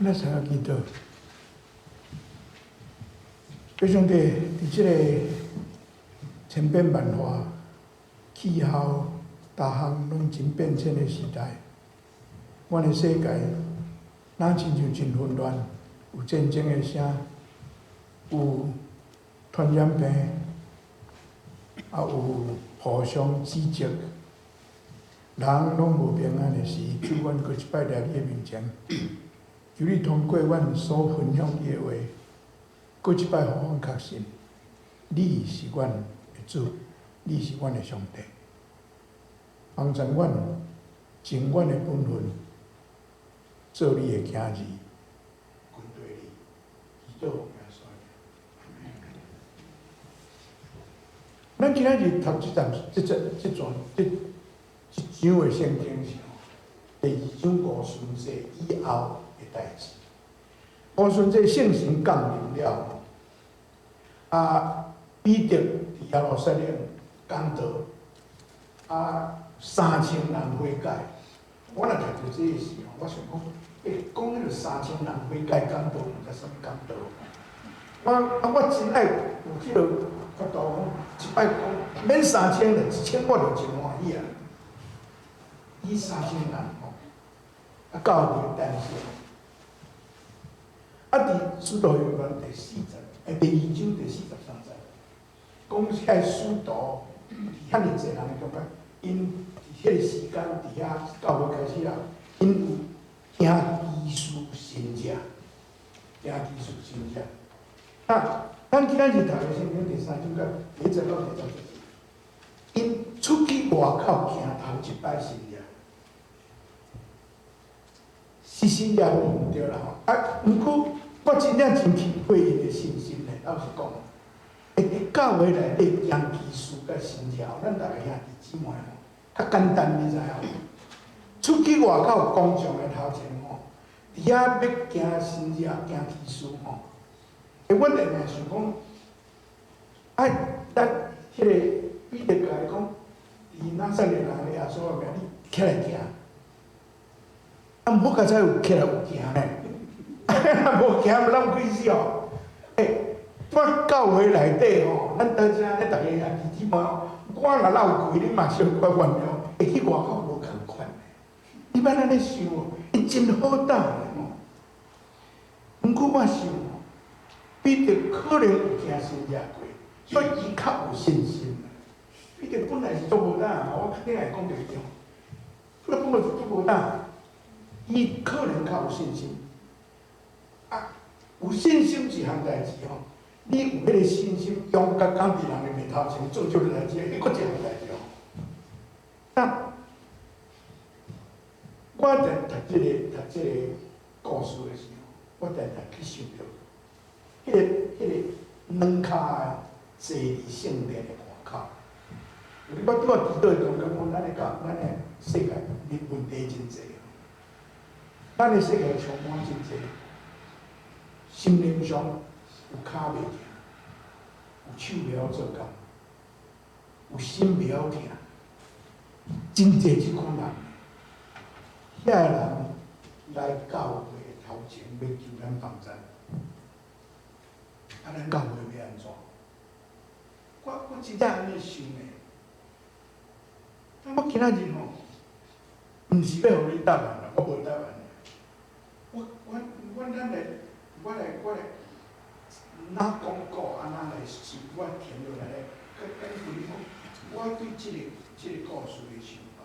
咱先來祈禱。主上帝，佇這個千變萬化、氣候逐項攏真變遷的時代，阮的世界若親像真混亂，有戰爭的聲，有傳染病，也有互相指責，人攏無平安的時，主，阮閣一擺來你的面前，求你通過阮所分享你的話，閣一擺予阮確信，你是阮的主，你是阮的上帝，幫助阮盡阮的本分，做你的囝兒，跟隨你，祈禱奉耶穌。咱今仔日讀這段、這節、這段、這這章的聖經是第二章五旬節以後的代誌。五旬節聖神降臨了，啊，彼得佇耶路撒冷講道，啊，3000人悔改。我若讀著這個時候，我想講，欸，講彼个三千人悔改講道，毋知啥物講道。我啊，我真愛有彼個法度講，一擺講免三千人，1000我就真歡喜啊。伊三千人吼，啊，教會誕生。啊，佇使徒行傳第四節，欸，第二章第43節，講遐使徒佇遐爾濟人的中間，𪜶佇彼個時間佇遐教會開始啊，𪜶有行奇事神跡，行奇事神跡。啊，咱今仔日讀的聖經第三章甲第一節到第十節，𪜶出去外口行頭一擺神跡，是神跡無毋對啦吼。啊，毋過我真正真欽佩𪜶的信心咧，老實講，會佇教會內底行奇事佮神跡，咱逐个兄弟姊妹吼，較簡單，你知影無？出去外口公眾的頭前吼，佇遐欲行神跡、行奇事吼，欸，阮定定想講，啊，咱彼个彼得共伊講，佇拿撒勒人的耶穌的名，你起來行。啊，毋好佳哉有起來有行呢，無行毋咱鬼死哦！欸，我教會內底吼，咱大家咧，逐个兄弟姊妹，我若落跪，你嘛小可原諒，會去外口無仝款。你莫按呢想哦，伊真好膽的吼。毋過我想，彼得可能有行神跡過，所以伊較有信心。彼得本來是足無膽，我肯定會講著伊哦。佢本來是足無膽，伊可能較有信心。啊，有信心一項代誌吼，你有彼個信心，勇敢敢佇人的面頭前做這個代誌，彼閣一項代誌哦。那我在讀這個故事的時候，我定定去想著，彼個軟跤的坐佇聖殿的外口。我拄仔提到的中間講，咱的世界問題真濟，咱的世界充滿真濟，心靈上有跤袂行，有手袂曉做工，有心袂曉疼，真濟這款人。遐个人來教會頭前欲求咱幫助，啊，咱教會欲按怎？我真正按呢想的。我今仔日吼，毋是欲予你答案啦，我無答案。我咱來，我來，哪講古按怎來想，我停落來來，佮跟你講，我對這個故事的想法。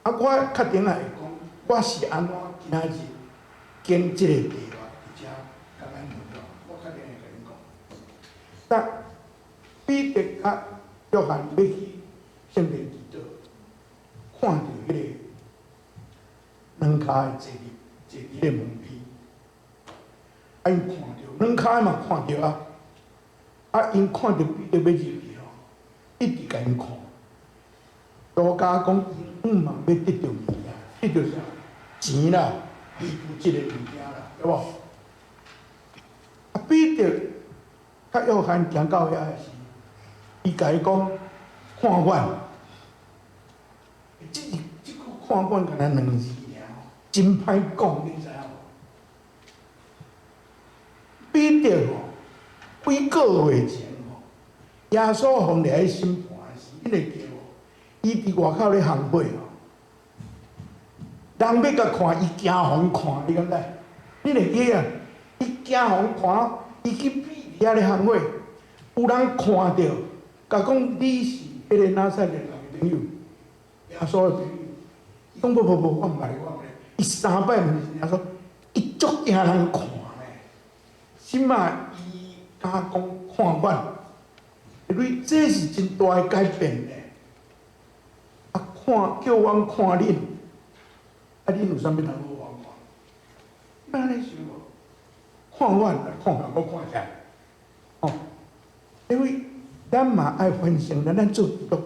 啊，我確定來講，我是按怎今仔日揀這個題目佇遮共咱分享，我確定會共恁講。但彼得佮約翰欲去聖殿祈禱，看著彼個軟跤的坐佇咧門邊，啊，𪜶看著軟跤的嘛看著啊，啊，𪜶看著彼得欲入去吼，一直共𪜶看。路加講，伊向望欲得著物件，得著啥？錢啦，虛無質的物件啦，對無？啊，彼得佮約翰行到遐的時，伊共伊講看阮，這這句看阮敢若兩字爾。真歹講，你知影無？彼得吼，幾個月前吼，耶穌予掠去審判時，你會記無？伊佇外口咧烘火吼，人欲共看，伊驚予人看，你敢知？你會記啊？伊驚予人看，伊去避佇遐咧烘火，有人看著，共講你是彼個拿撒勒人的朋友，耶穌的朋友。伊講無無無，我毋捌你，我毋捌你。伊三擺毋是耶穌，伊足驚人看咧。這馬伊敢講看阮，因為這是真大的改變咧。啊，看叫阮看恁，啊，恁有啥物通好阮看？按呢想無？看阮，看看閣看啥？哦，因為咱嘛愛反省，咱做基督徒，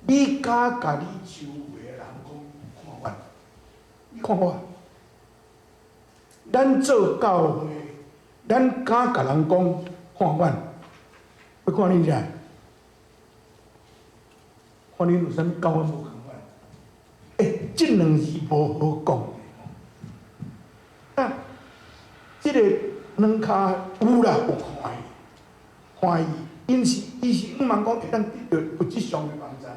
你敢共你周圍的人講看阮？你看我，咱做教會，咱敢共人講看阮？欲看恁啥？看恁有啥物佮阮無仝款？欸，這兩字無好講。啊，這個軟跤有啦，有看伊，看伊，𪜶是伊是向望講會當得著物質上的幫助啦。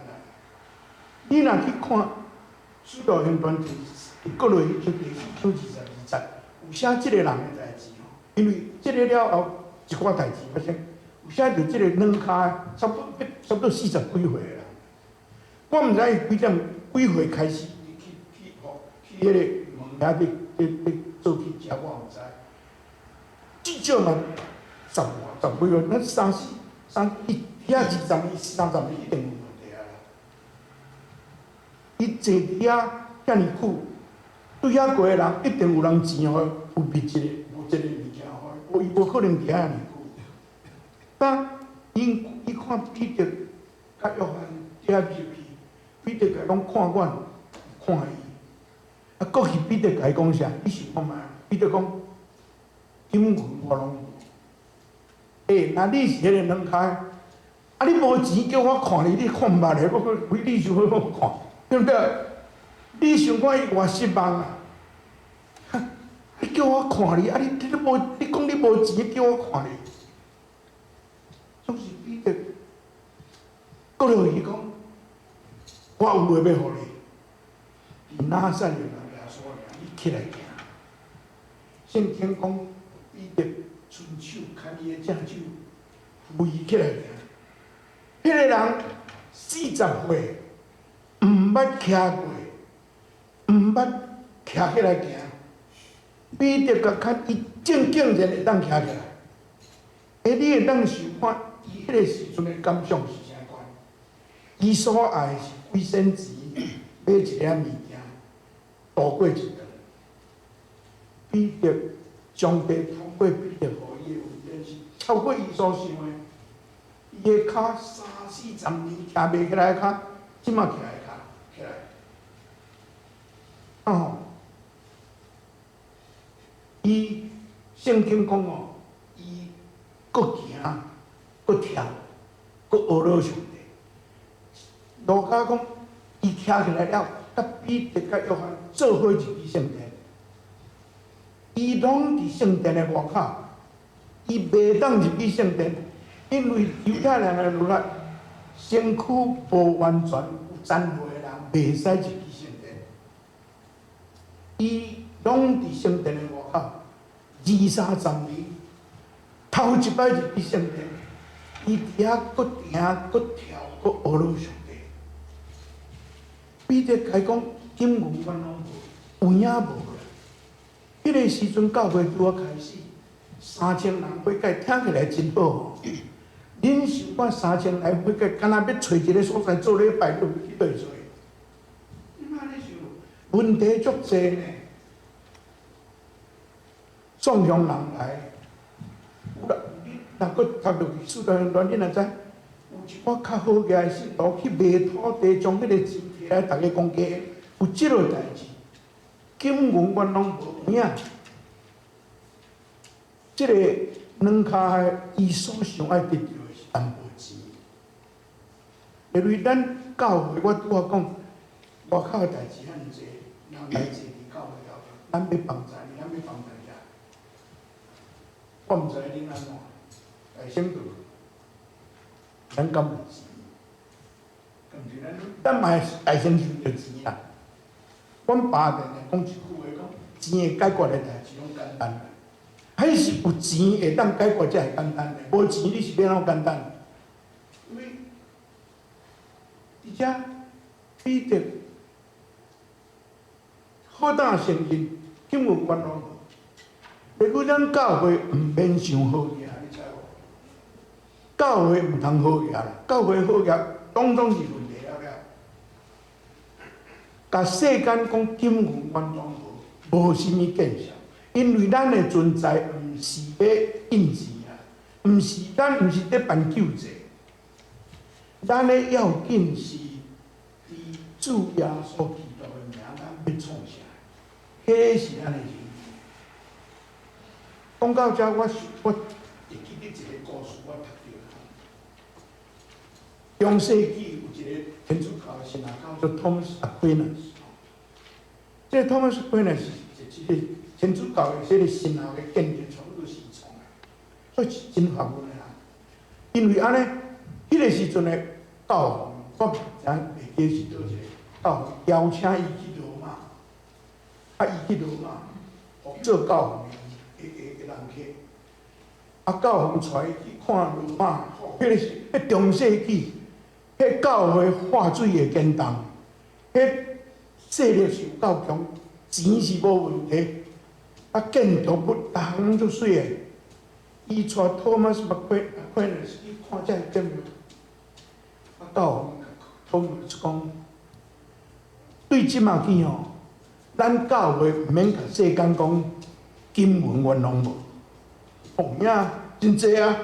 你若去看《使徒行傳》第閣落去第四章22節，有寫這個人的代誌吼，因為這個了後一寡代誌發生，有寫著這個軟跤差不多40幾歲啦。我毋知伊幾點幾歲開始去吼去彼個門遐佇佇佇做去食，我毋知。至少嘛十外十幾歲，咱三四三伊遐20年、30年一定有問題啊啦。伊坐佇遐遐爾久，對遐過的人一定有人錢予伊，有別一個無一個物件予伊，無伊無可能佇遐遐爾久。當𪜶伊看彼得佮約翰佇遐入去，彼得共伊講看阮，看伊。啊，閣去彼得共伊講啥？你想看覓？彼得講金銀我攏無。欸，若你是彼個軟跤，啊，你無錢叫我看你，你看毋捌的，我閣你想欲我看，對毋對？你想看伊偌失望啊？你叫我看你，啊你你無，你講你無錢叫我看你，總是彼得閣落去講，我有話欲予你，佇拿撒勒人耶穌的名，你起來行。聖經講彼得伸手牽伊的正手，扶伊起來行。彼個人40歲，毋捌徛過，毋捌徛起來行。彼得共牽，伊正竟然會當徛起來。欸，你會當想看，伊彼個時陣的感想是啥款？伊所愛是幾仙錢買一個物件，度過一頓。彼得上帝透過彼得予伊的恩典是超過伊所想的。伊的跤三四十年徛袂起來的跤，這馬徛會跤起來。啊吼！伊聖經講哦，伊閣行，閣跳，閣學了上帝。路加講，伊徛起來了，佮彼得佮約翰做伙入去聖殿。伊攏佇聖殿的外口，伊袂當入去聖殿，因為猶太人的律法，身軀無完全有殘廢的人袂使入去聖殿。伊攏佇聖殿的外口，二三十年，頭一擺入去聖殿，伊佇遐閣行閣跳閣學了上帝。彼得共伊講金銀阮攏無，有影無啦。彼個時陣教會拄仔開始，3000人悔改，聽起來真好吼。恁想看3000人悔改，敢若欲揣一個所在做禮拜，就去佗做？你按呢想？問題足濟呢。宋鄉人來，有啦，你若閣讀落去，使徒行傳，你若知有一寡較好額的信徒去賣土地，將彼個錢提來，逐家公家，有這個代誌。金銀阮攏無影。這個軟跤的，伊所想愛得著的是淡薄錢。因為咱教會，我拄仔講，外口的代誌遐爾濟，人來坐佇教會頭，咱欲幫助你，咱欲幫助你啊！我毋知恁按怎，大聲講，咱敢有錢？敢毋是咱？咱嘛是大聲想著錢啦。阮爸定定講一句話，講錢會解決的代誌攏簡單。彼是有錢會當解決才會簡單的，無錢你是欲按怎簡單？因為佇遮彼得好膽承認，金銀阮攏無。例如咱教會毋免傷好額，你知無？教會毋通好額啦，教會好額，攏總是問題了了。共世間講金銀阮攏無，無啥物見效，因為咱的存在毋是欲印錢啊，毋是咱毋是佇辦救濟，咱的要緊是佇主耶穌基督的名，咱欲創啥？彼个是咱的任務。講到遮，我會記得一個故事，我讀著。中世紀有一個天主教的神學家叫 Thomas Aquinas。這個 Thomas Aquinas 是一個天主教的這個神學的建立，差不多是創的，所以是真學問的人。因為按呢，彼個時陣的教皇，我毋知影袂記是佗一個教皇邀請伊去羅馬，啊，伊去羅馬做教皇的人客，啊，教皇帶伊去看羅馬，彼個是彼中世紀，彼教會化水會堅凍，彼勢力是有夠強，錢是無問題，啊，建築物逐項足媠的。伊帶 Thomas Aquinas 去看這個建築，啊，教皇 Thomas 講，對這馬起吼，咱教會毋免共世間講金銀阮攏無，有影真濟啊！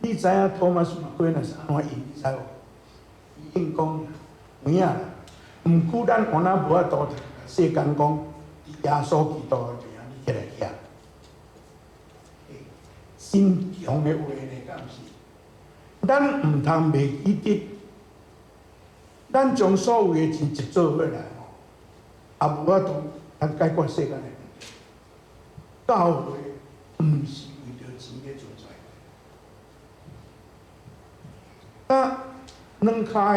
你知影 Thomas Aquinas 是按怎應？你知無？伊應講有影啦，毋過咱敢若無法度共世間講，耶穌基督的名，你起來徛。真強的話呢，敢毋是？咱毋通袂記得，咱將所有的錢集做伙來吼，也無法度來解決世間的問題。教會毋是為著錢咧存在。啊，軟跤會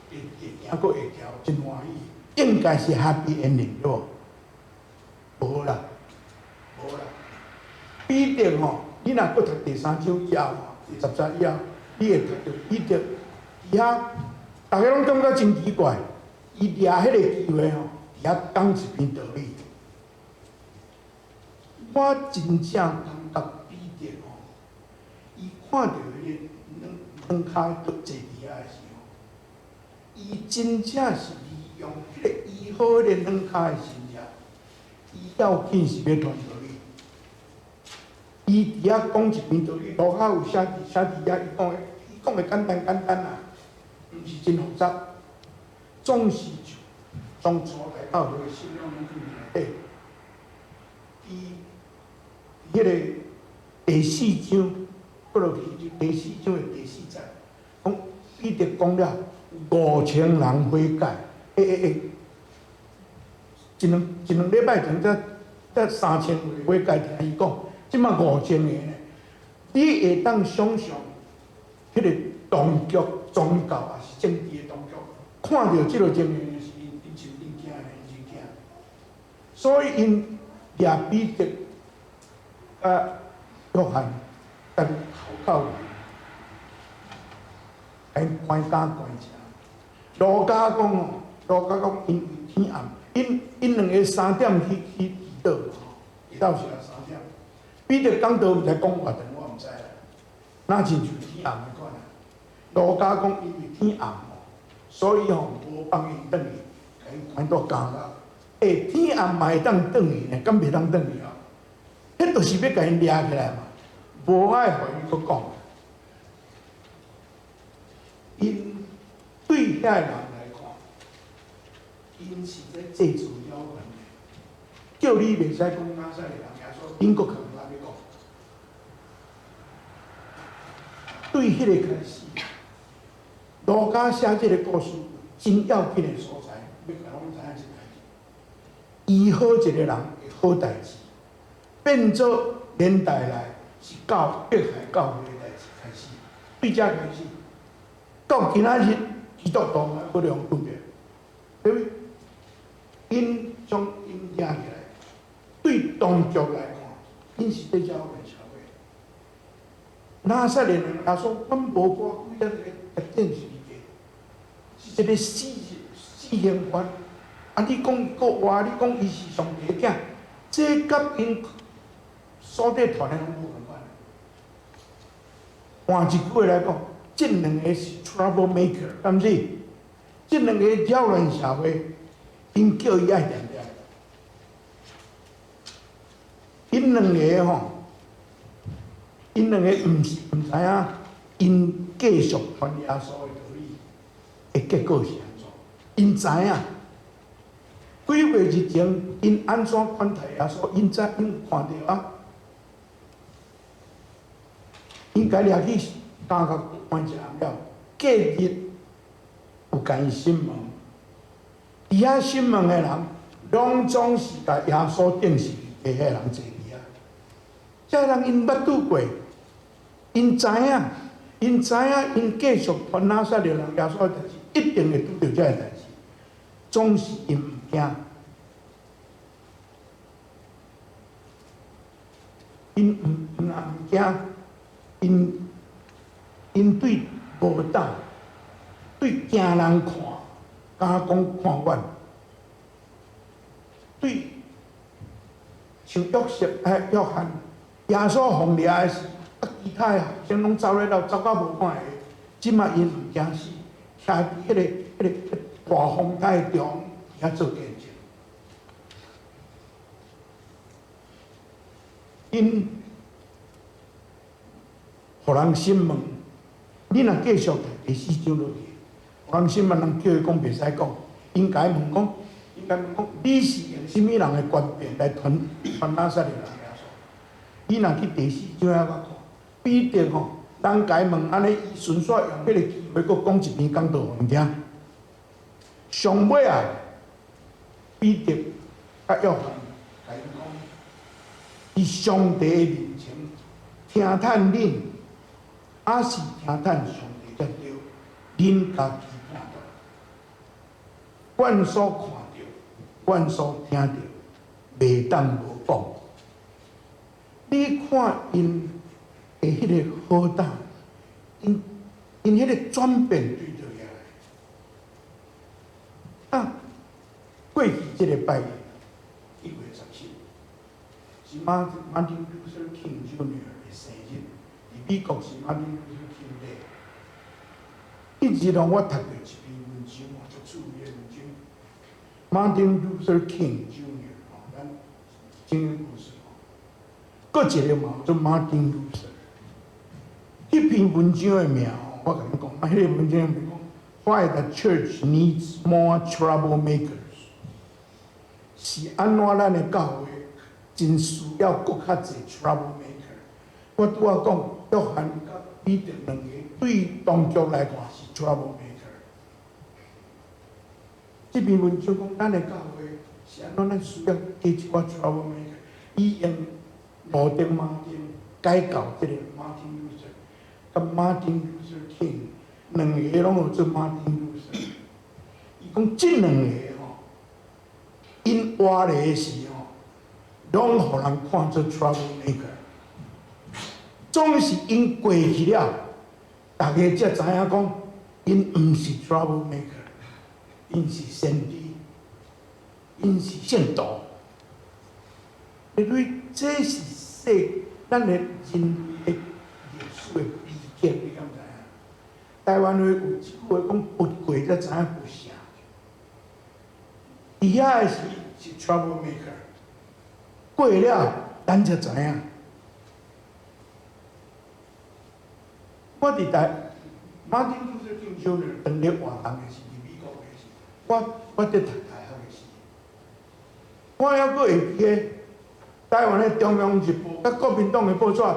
會行，閣會跳，真歡喜，應該是 happy ending 對無？無啦，無啦。彼得吼，你若閣讀第三章以後，第10節以後，你會讀著彼得佇遐，逐家攏感覺真奇怪，伊掠彼個機會吼，佇遐講一篇道理。我真正感覺彼得吼，伊看著彼個軟跤坐佇遐的時候，伊真正是利用彼個醫好彼個軟跤的神跡，伊要緊是欲傳道理。伊佇遐講一篇道理，路加有寫佇寫佇遐，伊講的簡單簡單啊，毋是真複雜，總是從初代教會的信仰攏佇內底。伊佇彼個第四章，過落去第四章的第四節，講彼得講了5000人悔改，欸欸欸，一兩一兩禮拜前才才3000個悔改，聽伊講，這馬五千個呢？你會當想像，彼個當局宗教抑是政治的當局，看著這个情形時，𪜶真真驚的，真驚。所以𪜶掠彼得佮約翰，共銬銬，共𪜶關監關起。路加講哦，路加講因為天暗，𪜶兩个3點去祈禱，祈禱時啊三點。彼得講道毋知講偌長，我毋知啦。若親像天暗的款啊。路加講因為天暗吼，所以吼無放𪜶轉去，共𪜶關到監獄。欸，天暗嘛會當轉去呢？敢袂當轉去啊？彼就是欲共𪜶掠起來嘛，無愛予𪜶閣講。𪜶對遐個人來看，𪜶是咧製造謠言，叫你袂使講拿撒勒人耶穌，恁閣較毋捌咧講。對彼個開始，路加寫這個故事真要緊的所在，欲共阮知影一代誌。醫好一個人的好代誌，變做年代來是到迫害教會的代誌開始，對這開始，到今仔日基督徒還無兩分別，對不對？𪜶將𪜶舉起來，對當局來看，𪜶是佇擾亂社會。拿撒勒人耶穌，阮無偌久才來釘十字架，是一個死刑犯。啊！你講伊閣活，你講伊是上帝囝，這佮𪜶所佇傳的攏無仝款。換一句話來講，這兩个是 trouble maker，敢毋是？這兩个擾亂社會，𪜶叫伊愛定定。𪜶兩个吼，𪜶兩個毋是毋知影，𪜶繼續傳耶穌的道理的結果是按怎？𪜶知影。幾月日前，𪜶按怎款待耶穌？𪜶知，𪜶看著啊。𪜶共掠去監獄關一暗了，隔日有共𪜶審問，佇遐審問的人，攏總是共耶穌釘十字架彼个人坐佇遐。這人𪜶捌拄過，𪜶知影，𪜶知影，𪜶繼續傳拿撒勒人耶穌的代誌，一定會拄著這个代誌，總是𪜶毋驚。𪜶毋毋驚，𪜶對無膽，對驚人看，敢講看遠，對像約瑟哎約翰，耶穌予掠的時，啊其他的學生攏走咧了，走到無半个，這馬𪜶毋驚死，徛佇彼个大風台中，佇遐做見證。𪜶予人審問，你若繼續讀第四章落去，予人審問，人叫伊講袂使講，𪜶共伊問講，𪜶共問講，你是用啥物人的權柄來傳傳拿撒勒人耶穌？你若去第四章遐看，彼得吼，人共伊問按呢，伊順紲用彼个機會，閣講一篇講道予𪜶聽。上尾啊，彼得佮約翰共𪜶講，佇上帝的面前聽趁恁，抑是聽趁上帝才對？恁家己判斷。阮所看著，阮所聽著，袂當無講。你看𪜶的彼个好膽，𪜶𪜶彼個轉變對佗來？啊，過去這個拜日，1月17，是 Martin Luther King Jr. 的生日，佇美國是 Martin Luther King Day。彼日讓我讀著一篇文章，足趣味的文章。Martin Luther King Jr. 吼，咱聖經故事吼，閣一个嘛叫做 Martin Luther。彼篇文章的名，我共你講，啊，彼个文章的名講，Why the Church Needs More Troublemakers？是按怎咱的教會真需要閣較濟 troublemaker？我拄仔講，約翰佮彼得兩个對當局來看是 troublemaker。這篇文章講，咱的教會是按怎咱需要加一寡 troublemaker？伊用路德馬丁改教這个 Martin Luther，佮 Martin Luther King 兩个攏號做 Martin Luther。伊講這兩个吼，𪜶活咧時吼，攏予人看做 troublemaker。總是𪜶過去了，大家才知影講，𪜶毋是 troublemaker，𪜶是先知，𪜶是聖徒。因為這是世咱的人類的歷史的悲劇，你敢知影？台灣話有一句話講：佛過才知影佛啥。佇遐的時是 troublemaker，過了咱才知影。我佇台 Martin Luther King Jr. 當咧活動的時，佇美國的時，我佇讀大學的時，我猶閣會記得台灣的中央日報佮國民黨的報紙，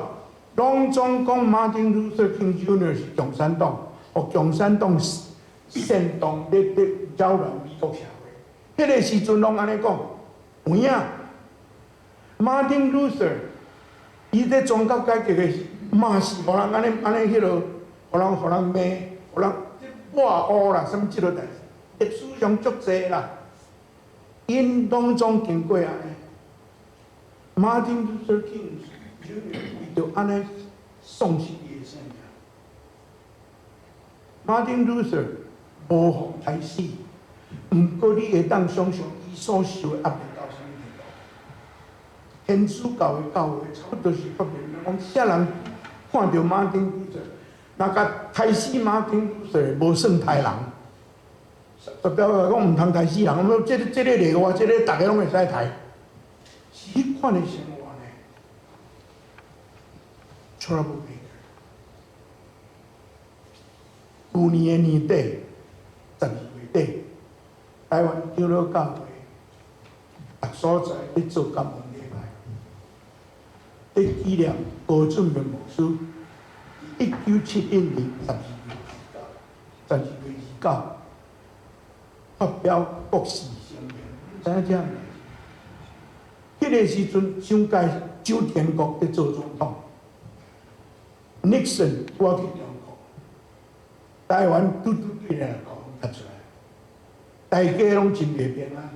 攏總講 Martin Luther King Jr. 是共產黨，予共產黨煽動咧咧擾亂美國社會。彼个時陣攏按呢講，有影，Martin Luther，伊咧宗教改革的時，嘛是予人按呢按呢彼落，予人罵，予人抹烏啦，啥物這落代誌，歷史上足濟啦，𪜶攏總經過按呢。Martin Luther King Jr. 為著按呢喪失伊的性命。Martin Luther 無予刣死，毋過你會當想像伊所受的壓力到啥物程度？天主教的教會差不多是發明講，啥人看著 Martin Luther，若共刣死 Martin Luther，無算刣人。代表講毋通刣死人，這個例外，這個逐家攏會使刣。是彼款的生活呢？Trouble maker。舊年的年底，12月底，台灣長老教會逐所在咧做感恩禮拜，咧紀念高俊明牧師，1971年12月29，12月29發表國事聲明，你知影這項代誌？彼個時陣，蔣介蔣經國佇做總統，Nixon 我去中國，台灣拄拄對聯合國發出來，大家攏真袂平安。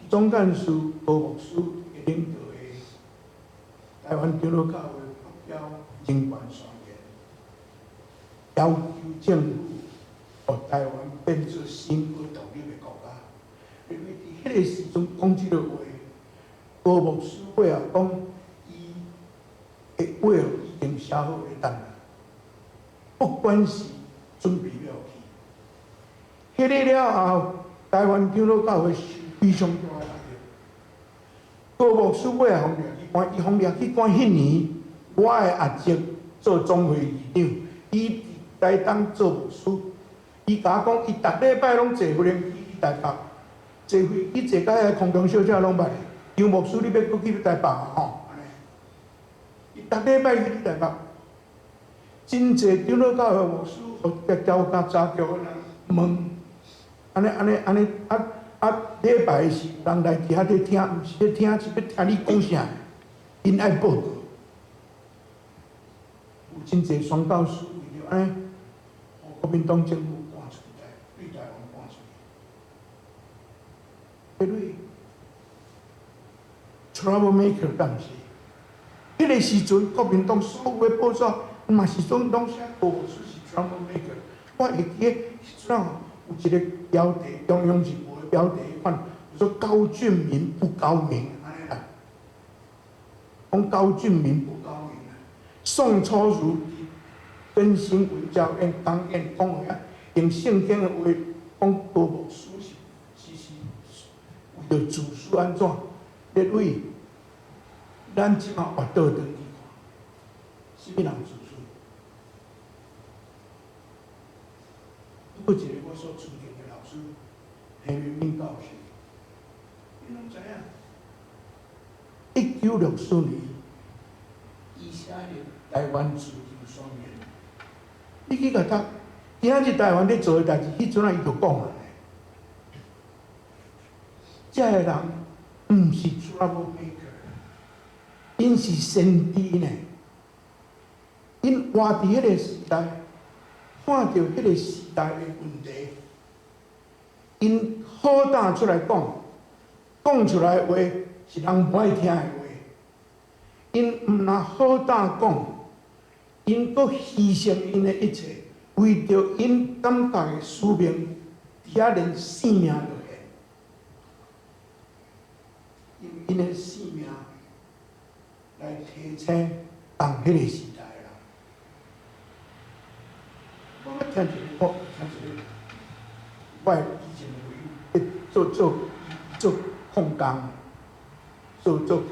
總幹事高牧師領導的台灣長老教會發表人權宣言，要求政府予台灣變做新的獨立的國家。因為佇彼個時陣講這个話，高牧師尾後講，伊的話已經寫好咧等，不管是準備要去。彼个了後，台灣長老教會非常大的壓力。高牧師尾後予掠去關，伊予掠去關彼年，我的阿叔做總會議長，伊佇台東做牧師，伊共我講，伊逐禮拜攏坐無人機去台北，坐飛機坐到遐空中小姐攏捌的。張牧師，你欲閣去台北啊？吼，伊逐禮拜去台北，真濟長老教會牧師，予調查查局的人問，按呢按呢按呢啊啊！禮拜時人來佇遐咧聽，毋是咧聽，是欲聽你講啥，𪜶愛報告。有真濟宣教師為著按呢，國民黨政府趕出去台，對台灣趕出去。因為 trouble maker 敢毋是？彼個時陣，國民黨所有的報紙嘛是總攏寫高牧師是 trouble maker。我會記得彼陣有一個標題，中央日報的標題款，說高俊明不高明，按呢啦。講高俊明不高明啊。宋楚瑜更新文教院講演講話，用聖經的話講高牧師是為著自私按怎？列位，咱這馬活倒轉去看，啥物人自私？閣一個我所尊敬的老師，彭明敏教授，你攏知影？1964年，伊寫的台灣自由宣言，你去共讀，今仔日台灣咧做的代誌，彼陣仔伊就講啊。這个人毋是 trouble maker，𪜶是先知呢。𪜶活佇彼个時代，看著彼個時代的問題，𪜶好膽出來講，講出來的話是人無愛聽的話。𪜶毋若好膽講，𪜶閣犧牲𪜶的一切，為著𪜶感覺的使命，佇遐連性命都獻，用𪜶的性命來提醒仝彼個時代的人。我聽一个，我聽一个，我的以前的朋友，做做做礦工，做做，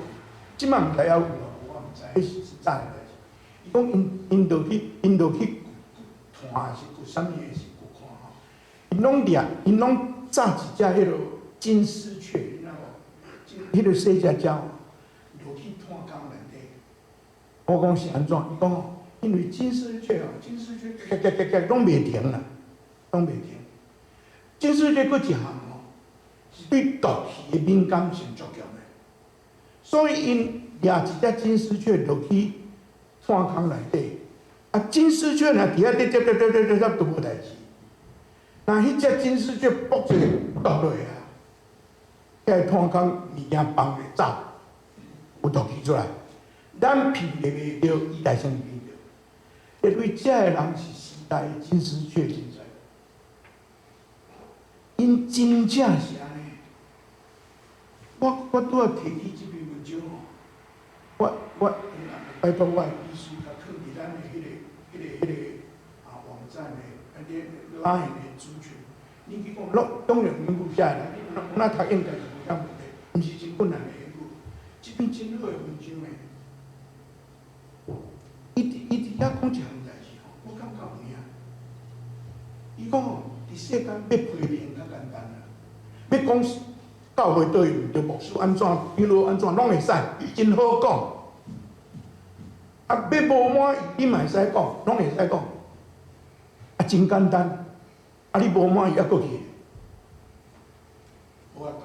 這擺毋知猶有無，我毋知，彼是早的代誌。伊講𪜶就去炭是掘啥物的是掘礦吼，𪜶攏掠，𪜶攏紮一隻彼落金絲雀，你知無？彼个細隻鳥落去炭坑內底。我講是按怎？伊講吼，因為金絲雀哦，金絲雀夾夾夾夾攏袂停啦，攏袂停。金絲雀閣一項吼，是對毒氣的敏感性足強的，所以𪜶掠一隻金絲雀落去炭空內底，啊，金絲雀若佇遐咧踮踮踮踮踮都無代誌，若彼隻金絲雀搏一个毒落啊，遐個炭空物件放咧走，有毒氣出來，咱聞袂著，伊來先聞著，因為這个人是時代的金絲雀，真在。𪜶真正是按呢。我拄仔提起這篇文章吼，我拜託我的秘書共囥佇咱的彼個網站的啊，這 Line 的資訊。你去講，攏當然英語寫的，你若讀應該是無啥問題，毋是真困難的英語。這篇真好的文章呢，伊佇遐講一項代誌吼，我感覺有影。伊講吼，佇世間欲批評較簡單啦，欲講教會對毋對，牧師按怎，比如按怎，攏會使，真好講。啊，欲無滿意，你嘛會使講，攏會使講。啊，真簡單。啊，你無滿意，猶閣去，無法度。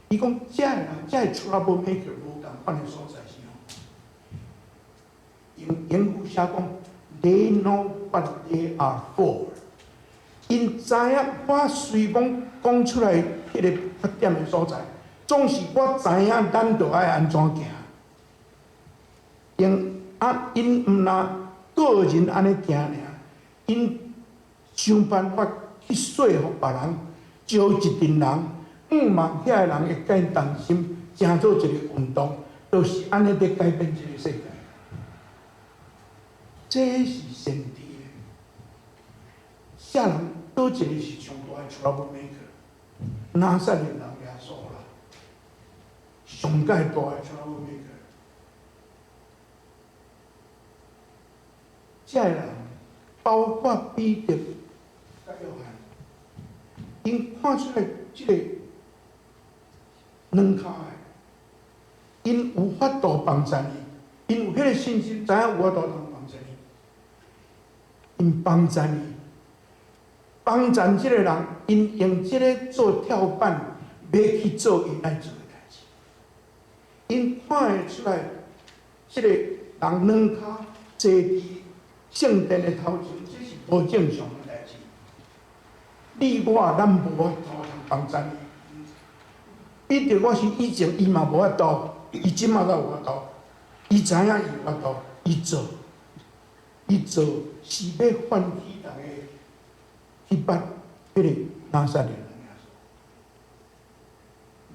伊講，這个人，這个 trouble maker 無仝款的所在是吼，用英語寫講，They know what they are for。𪜶知影，我雖講講出來彼個缺點的所在，總是我知影咱著愛按怎行。𪜶啊，𪜶毋若個人按呢行爾，𪜶想辦法去說服別人，招一陣人，向望遐個人會佮𪜶同心，成做一個運動，就是按呢佇改變這個世界。這是先知的。啥人佗一个是上大的 trouble maker？拿撒勒人耶穌啦，上蓋大的 trouble maker。這个人包括彼得、佮約翰，𪜶看出來這個軟跤的，𪜶有法度幫贊伊，𪜶有彼個信心，知影有法度通幫贊伊，𪜶幫贊伊。幫贊這個人，𪜶用這個做跳板，欲去做𪜶愛做的代誌。𪜶看會出來，這個人軟跤坐佇聖殿的頭前，這是無正常的代誌。你我咱無法度通幫贊伊。彼得我是以前伊嘛無法度，伊這馬才有法度，伊知影伊有法度，伊做，伊做是欲喚起逐家去捌彼個拿撒勒人耶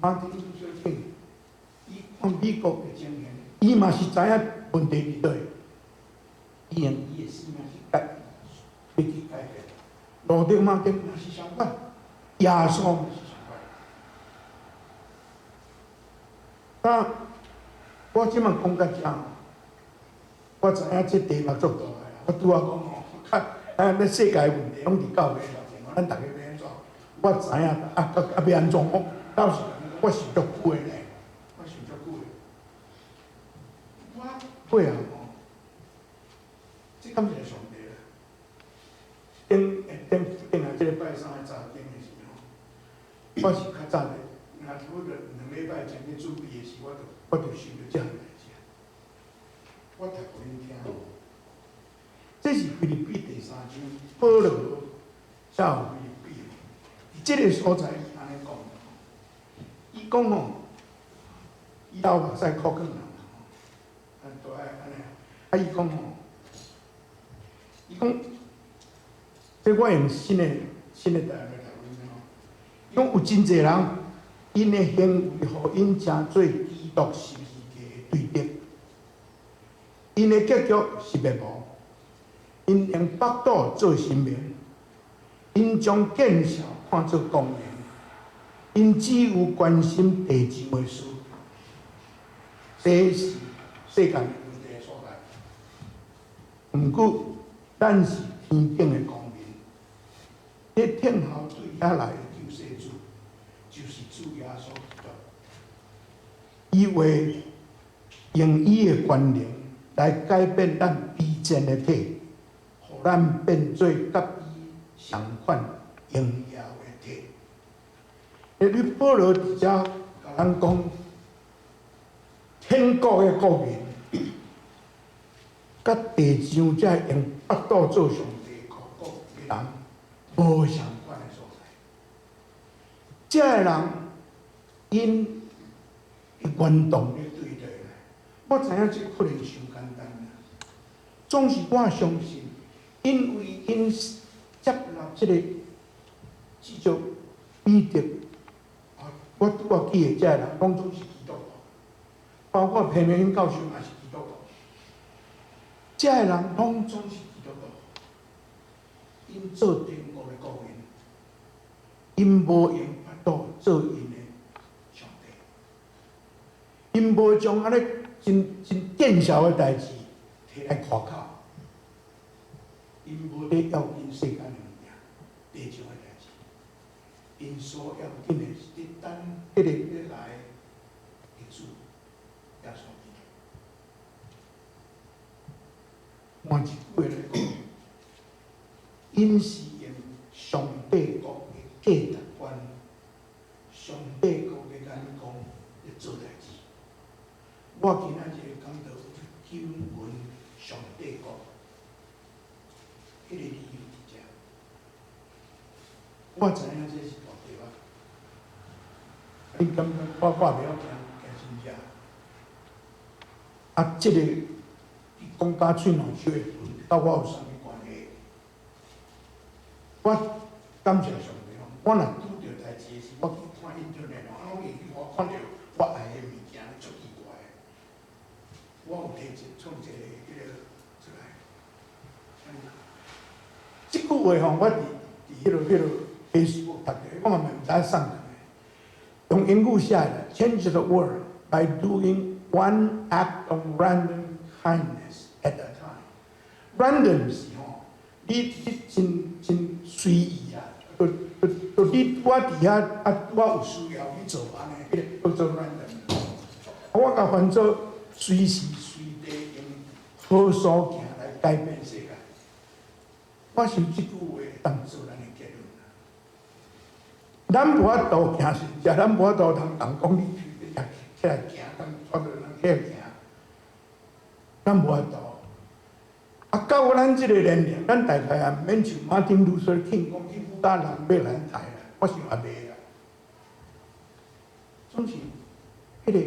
穌。馬丁路德金，伊看美國的情形，伊嘛是知影問題佇佗，伊用伊的生命去改，欲去改變。路德馬丁嘛是相款，耶穌嘛是相款。啊，我這馬講到遮，我知影這題目足大的，我拄仔講吼，較啊，咱世界問題攏佇教會內面，咱逐家欲按怎？我知影啊，欲按怎？我老實講，我想足久的呢，我想足久的。我尾後吼，這感謝上帝啦。頂頂頂下這個拜三的早間的時候，我是較早的，若差不多2禮拜前咧準備的時，我就想著這項代誌。我讀予恁聽。這是腓立比第三章，保羅寫予腓立比。佇這個所在，伊按呢講，伊講吼，伊流目屎哭勸人，啊，都愛按呢。啊，伊講吼，伊講，這我用新的台語來讀恁吼。伊講有真濟人，𪜶的行為予𪜶成做基督十字架的對敵，𪜶的結局是滅亡。𪜶用腹肚做神明，𪜶將見笑看做光榮，𪜶只有關心地上的事，這是世間的問題所在。毋過，咱是天頂的公民，咧聽候對遐來的救世主，就是主耶穌基督。伊會用伊的權能來改變咱卑賤的體，予咱變做佮伊相款榮耀的體。你保羅佇遮共咱講，天國的國民，佮地上這用腹肚做上帝國的人無相仝的所在。這个人𪜶原動力對佗來？我知影這可能傷簡單啦。總是我相信，因為𪜶接納這個至少彼得，我拄仔記的這个人，攏總是基督徒，包括彭明英教授嘛是基督徒。這個人攏總是基督徒，𪜶做天國的國民，𪜶無用腹肚做𪜶的上帝，𪜶無將按呢真真見笑的代誌提來誇口，𪜶無咧要緊世間的物件，地上的代誌，𪜶所要緊的是佇等彼个欲來的主耶穌基督。換一句話來講，𪜶是用上帝國的價值觀、上帝國的眼光來做代誌。我今仔日講道經文上帝國，彼個理由佇遮。我知影這是大題啊！你感覺我袂曉行行真正？啊，這個講甲喙瀾手的分，佮我有啥物關係？我感謝上帝，我若拄著代誌的時，我去看 internet，啊，我會去我看著我愛的物件，足奇怪的。我有提一創一個彼個出來。這句話吼，我佇彼個 Facebook 讀著，我嘛毋知影送啥。用英語寫的，Change the world by doing one act of random kindness at a time。Random 是吼，你真真隨意啊，就你拄仔佇遐啊，拄仔有需要去做按呢，彼個叫做 random。我共翻做隨時隨地用好所行來改變世界。我想這句話當做咱的結論啦。咱無法度行神跡，咱無法度通人講你起來行，通帶著人起來行，咱無法度。啊，到咱這個年齡，咱大概也毋免像馬丁路德金講去輔導人欲來抬啦，我想也袂啦。總是彼個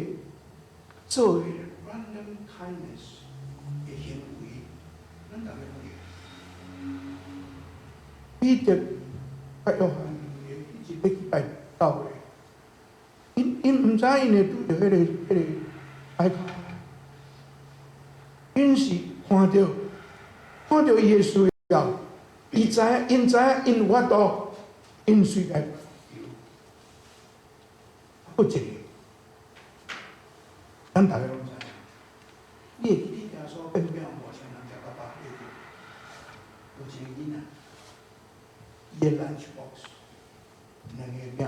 做彼個 random kindness 的行為，咱逐家攏會。彼得佮約翰兩个一直欲去拜教會，𪜶毋知𪜶會拄著彼個歹口，𪜶是看著伊的需要，伊知影，𪜶知影，𪜶有法度，𪜶隨來求。閣一個，咱逐家攏知影，你會記得耶穌變餅予五千人食較飽？你會記？有一個囡仔，伊的 lunch box 兩個餅，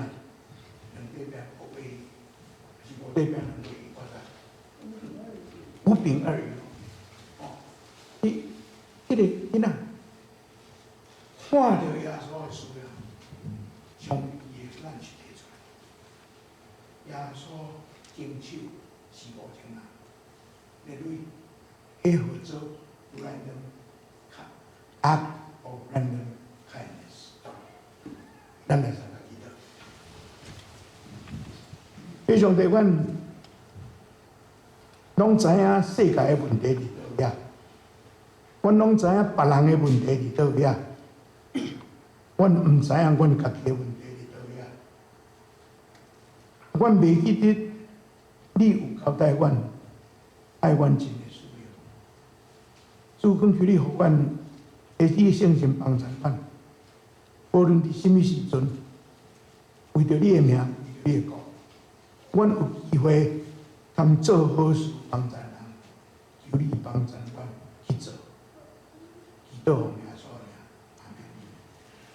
兩塊餅五塊魚，還是五塊餅兩塊魚？我知。五餅二魚。哦，伊彼個囡仔看著耶穌的需要，將伊的 lunch 提出來。耶穌經手死五千人，咧類彼號做 random act of random kindness。咱來三個祈禱。父上帝，阮攏知影世界的問題佇佗遐，阮攏知影別人的問題佇佗遐，阮毋知影阮家己的問題佇佗遐。阮袂記得你有交代阮，愛阮真的需要。主懇求你予阮會以聖神幫助阮，無論佇啥物時陣，為著你的名，為著你的國，阮有機會通做好事幫助人，求你幫助阮去做，祈禱奉耶